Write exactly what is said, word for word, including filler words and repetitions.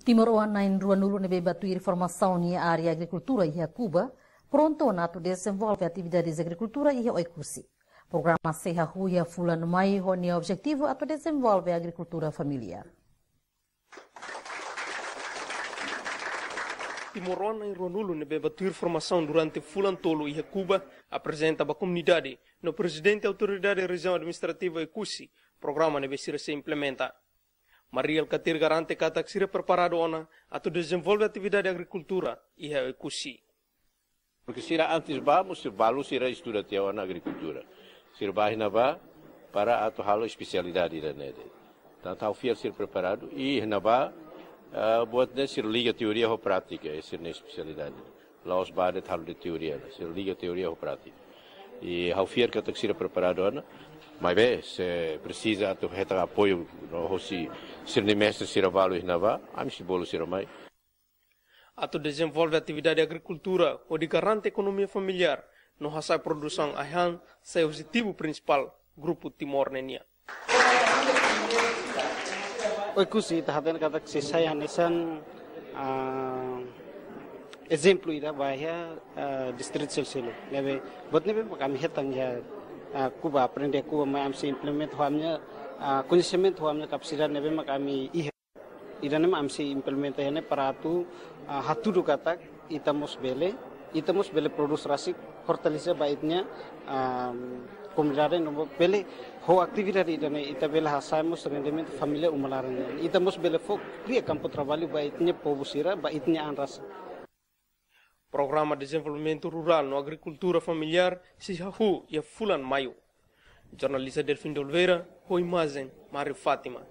Timoroan na'in-ruanulu ne'ebé bá tuir formasaun iha área agrikultura iha Kuba, prontu ona atu dezenvolve atividades agrikultura iha Oekusi. Programa sei hahú iha fulan Maiu ho nia objetivu atu dezenvolve agrikultura familiár. Timoroan na'in-ruanulu ne'ebé bá tuir formasaun durante fulan tolu iha Kuba aprezenta ba komunidade no Prezidente Autoridade Rejiaun Administrativa Oekusi programa ne'ebé sira sei implementa. Mari Alkatiri garante katak sira preparadu ona atu dezenvolve atividade agrikultura iha Oekusi. Porque sira antes bá, mós balu sira estuda tiha ona agrikultura. Sira bá iha ne'ebá para atu halo espesialidade ida-ne'e de'it. Tantu ha'u fiar sira preparadu, i iha ne'ebá, ah, buat ne'e sira liga teoria ho prátika, i sira-nia espesialidade. La'ós bá de'it halo de'it teoria, sira liga teoria ho prátika. I ha'u fiar katak sira preparadu ona, maibé se presiza atu hetan apoiu no hosi sira-nia mestre sira balu iha ne'ebá, ami sei bolu sira mai. Atu dezenvolve atividade agrikultura hodi garante ekonomia familiár no hasa'e produsaun ai-han sai objetivu prinsipál Grupu Timor ne'e nian. Oekusi ita hatene katak sei sai hanesan, ah, ezemplu ida ba iha, ah, distritu seluk-seluk. Ne'ebé buat ne'ebé mak ami hetan iha, ah, Kuba, aprende Kuba, mai ami sei implementa ho ami-nia, ah, koñesimentu, ho ami-nia kapasidade ne'ebé mak ami iha. Ida-ne'e mak ami sei implementa iha ne'e para atu, ah, hatudu katak ita mós bele, ita mós bele prodús rasik hortaliza ba ita-nia, ah, komunidade no bele ho atividade ida-ne'e ita bele hasa'e mós rendimentu familiár uma laran nian. Ita mós bele fó kria kampu traballu ba ita-nia povu sira, ba ita-nia an rasik. Programa Dezenvolvimentu Rurál no Agrikultura Familiár sei hahú iha fulan Maiu. Jornalista Delfim de Oliveira, ho imajen Mário Fátima.